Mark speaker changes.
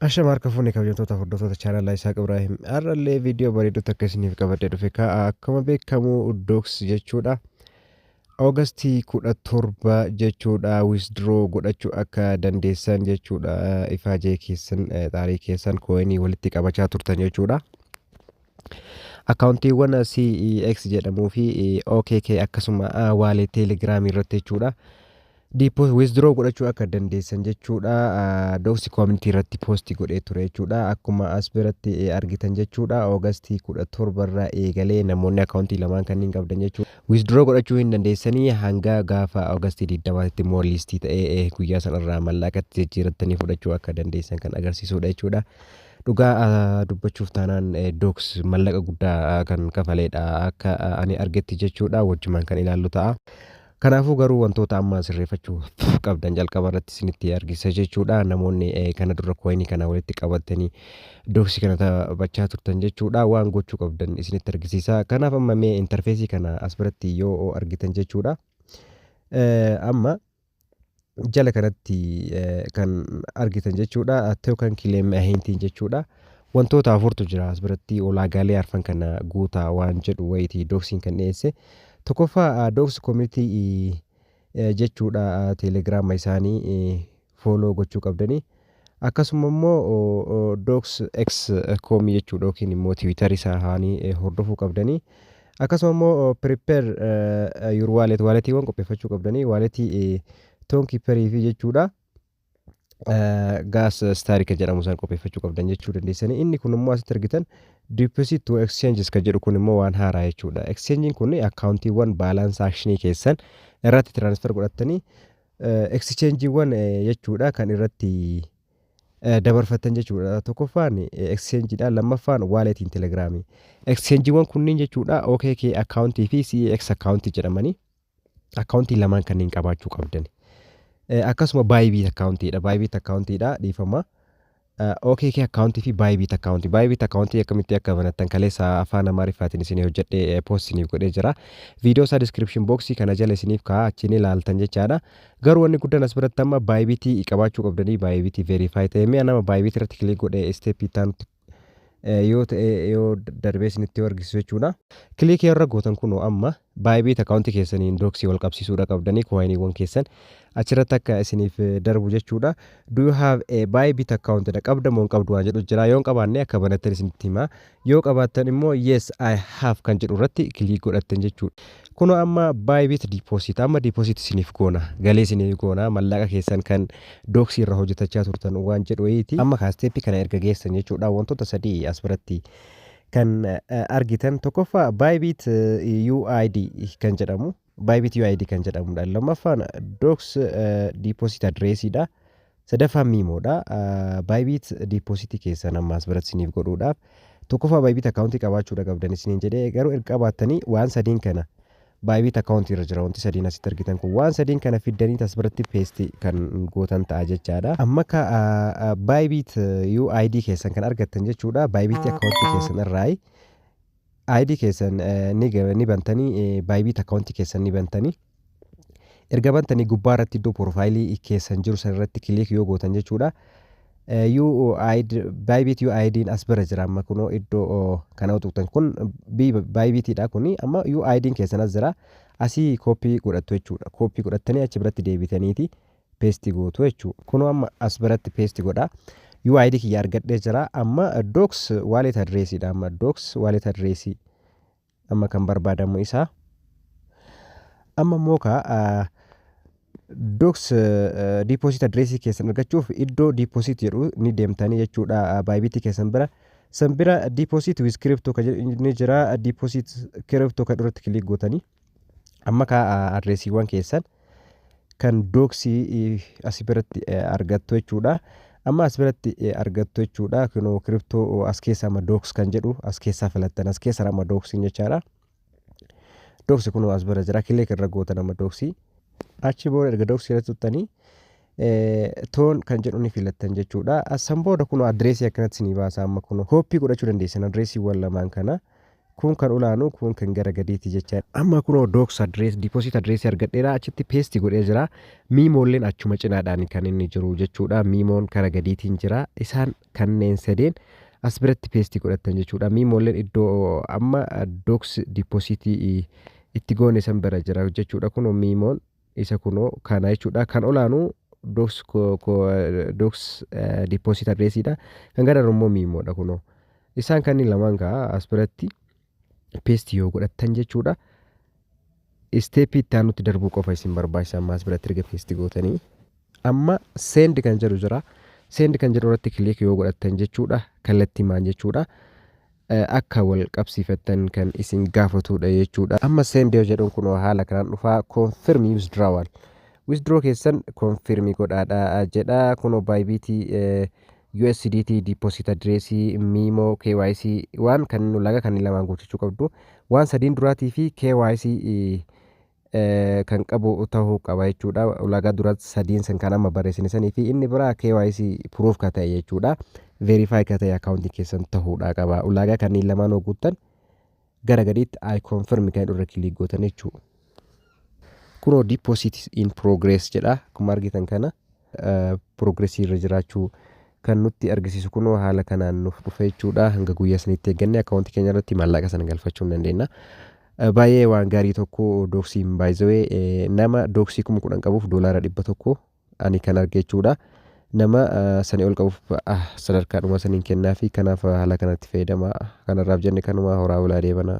Speaker 1: Ashama harka fuunee, kabajamtoota hordoftoota chaanaalaa Isaaq Ibraahim. Har'allee viidiyoo bareedduu takka isiniif qabadhee dhufe. Akkuma beekamu Dogs jechuudha. Oogastii 17 jechuudha, withdraw godhachuu akka dandeessan jechuudha. Ifaajee keessan, xaarii keessan, coinii walitti qabachaa turtan jechuudha. Akkaawuntiiwwan CEX jedhamuu fi OKK akkasuma wallet Telegramii irratti jechuudha. Deposit withdraw godhachuu akka dandeessan jechuudha. Dogs community irratti post godhee ture jechuudha. Akkuma as biratti argitan jechuudha. Oogastii 17 irraa eegalee namoonni akkaawuntii lamaan kanneen qabdan jechuudha. Withdraw godhachuu hin dandeessanii hanga gaafa Oogastii 20tti immoo list ta'ee guyyaa sanarraa maallaqatti jijjiirattanii fudhachuu akka dandeessan kan agarsiisudha jechuudha. Dhugaa dubbachuuf taanaan Dogs mallaqa guddaa kan kafaleedha akka ani argetti jechuudha. Wajjumaan kan ilaallu ta'a. Kanaafuu garuu wantoota amma sirreeffachuu qabdan jalqaba irratti isinitti argisiisa jechuudha. Namoonni kana dura coinii kana walitti qabatanii Dogsii kana taphachaa turtan jechuudha. Waan gochuu qabdan isinitti argisiisa. Kanaaf amma mee interfaceii kana as biratti yoo argitan jechuudha. Amma jala kanatti kan argitan jechuudha. Token claim hintiin jechuudha. Wantoota afurtu jira as biratti, ulaagaalee arfan kana guutaa waan jedhu wayitii Dogsiin kan dhiyeesse. Tokkoffaa, Dogs community jechuudha, Telegrama isaanii follow gochuu qabdanii. Akkasuma immoo Dogs X comii jechuudha yookiin immoo Twitterii isaanii hordofuu qabdanii. Akkasuma immoo prepare your wallet, walletiiwwan qopheeffachuu qabdanii, walletii Tonkeeperii fi jechuudha. Gas starii kan jedhamu isaan qopheeffachuu qabdan jechuu dandeessanii. Inni kun immoo asitti argitan deposit to exchanges kan jedhu kun immoo waan haaraa jechuudha. Exchangein kun akkaawuntiiwwan balance actionii keessan irratti transfer godhattanii exchangeewwan jechuudha kan irratti dabarfattan jechuudha. Tokkoffaan exchangeidha, lammaffaan walletiin Telegramii. Exchangeewwan kunniin jechuudha OKK akkaawuntii fi CEX akkaawuntii jedhamanii akkaawuntii lamaan kanneen qabaachuu qabdan. Akkasuma Bybit akkaawuntiidha. Bybit akkaawuntiidha, dhiifama. OKK akkaawuntii fi Bybit akkaawuntii. Bybit akkaawuntii akkamitti akka banattan kaleessa afaan Amaariffaatiin isinii hojjedhee post isiniif godhee jira. Viidiyoo isaa description boxii kana jala isiniif kaa'aa, achiin ilaaltan jechaadha. Garuu wanni guddaan as biratti amma Bybitii qabaachuu qabdanii, Bybitii verify ta'e. Mi'a nama Bybitii irratti click godhee stepii itti yoo ta'e yoo darbee isinitti yoo argisiisu jechuudha. Clickii irra gootan kunoo amma Bybit akkaawuntii keessaniin Dogsii wal qabsiisuudha qabdanii, coiniiwwan keessan achirratti akka isiniif darbu jechuudha. Do you have a Bybit account dha, qabda moo hin qabdu waan jedhu jira. Yoo hin qabaanne akka banattan isinitti hima. Yoo qabaattan immoo yes, I have kan jedhu irratti click godhattan jechuudha. Kunoo amma Bybit deposit, amma deposit isiniif goona, galee isiniif goona mallaqa keessan kan Dogsii irra hojjetachaa turtan waan jedhu wayiiti. Amma kaa stepii kana erga geessan jechuudha, wantoota sadii as biratti kan argitan: tokkoffaa Bybit UID kan jedhamu, Bybit UID kan jedhamudha. Lammaffaan Dogs deposit addressiidha. Sadaffaan memodha. Bybit depositii keessan amma as biratti isiniif godhuudhaaf tokkoffaa Bybit akkaawuntii qabaachuudha qabdan isiniin jedhee. Garuu erga qabaattanii waan sadiin kana, Bybit akkaawuntii irra jira wanti sadiin asitti argitan kun, waan sadiin kana fiddanii as biratti paste kan gootan ta'a jechaadha. Amma ka Bybit UID keessan kan argattan jechuudha. Bybit akkaawuntii keessan irraa ID keessan ni bantanii, Bybit akkaawuntii keessan ni bantanii. Erga bantanii gubbaa irratti iddoo profileii keessan jiru san irratti click yoo gootan jechuudha. UID, Bybit UID'n as bira jira. Amma kunoo iddoo kana tuqxan kun Bybitiidha. Kuni amma UID'n keessan as jira, asii copy godhattu jechuudha. Copy godhattanii achi biratti deebitaniiti paste gootu jechuudha. Kunoo amma as biratti paste godha. UID kiyya argadhee jira. Amma Dogs wallet addressiidha. Amma Dogs wallet addressii amma kan barbaadamu isaa. Amma immoo kaa Dogs deposit addressii keessan argachuuf iddoo deposit jedhu ni deemtanii jechuudha Bybitii keessan bira. San bira deposit with crypto kan jedhu ni jira. Deposit crypto kan irratti click gootanii amma kaa addressiiwwan keessan kan Dogsii as biratti argattu jechuudha. Amma as biratti argattu jechuudha. Kunoo crypto as keessa amma Dogs kan jedhu as keessaa filattan, as keessa amma Dogsiin jechaadha. Dogsii kunoo as bira jira. Click irra gootan amma Dogsii. Achi booda erga Dogsii irratti tuttanii TON kan jedhu ni filattan jechuudha. San booda kunoo addressii akkanatti isinii baasa. Amma kunoo copy godhachuu dandeessan addressiiwwan lamaan kana. Kun kan olaanu, kun kan gara gadiiti jecha. Amma kunoo DOGS address, deposit address argadheera, achitti paste godhee jira. Memoolleen achuma cinaadhaan kan inni jiru jechuudha. Memoon kara gadiitiin jira. Isaan kanneen sadeen as biratti paste godhattan jechuudha. Memoolleen iddoo amma DOGS deposit itti goone san bira jira jechuudha. Kunoo memoon isa kunoo kana jechuudha. Kan olaanu DOGS deposit addressiidha. Kan gara immoo memoodha kunoo. Isaan kanneen lamaan kaa as biratti paste yoo godhattan jechuudha. Step itti aanutti darbuu qofa isin barbaachisa amma as biratti erga paste gootanii. Amma send kan jedhu jira. Send kan jedhu irratti click yoo godhattan jechuudha. Kallattii maan jechuudha. Akka wal qabsiifattan kan isin gaafatudha jechuudha. Amma send yoo jedhuun kun haala kanaan dhufaa, confirm withdrawal. Withdraw keessan confirm godhaadha jedha. Kunoo Bybit USDT deposit address, memo, KYC waan kan ulaagaa kanneen lamaan guuttachuu qabdu. Waan sadiin duraatii fi KYC kan qabu ta'uu qaba jechuudha. Ulaagaa duraa sadiin san kan amma barreessine sanii fi inni biraa KYC proof ka ta'e jechuudha. Verify ka ta'e akkaawuntii keessan ta'uudha qaba. Ulaagaa kanneen lamaan yoo guuttan gara gadiitti "I confirm" kan irra click gootan jechuudha. Kunoo "deposit in progress" jedha. Akkuma argitan kana progressii irra jiraachuu kan nutti argisiisu kunoo haala kanaan nuuf dhufe jechuudha. Hanga guyyaa sanitti eeggannee akkaawuntii keenya irratti maallaqa sana galfachuu hin dandeenya. Baay'ee waan gaarii tokko DOGSiin baay'isawee nama DOGS 10,000 qabuuf $100 ani kan arge jechuudha. Nama sanii ol qabuuf sadarkaadhuma saniin kennaa fi kanaaf haala kanatti fayyadama. Kanarraaf jenne kanuma, horaa bulaa deebanaa.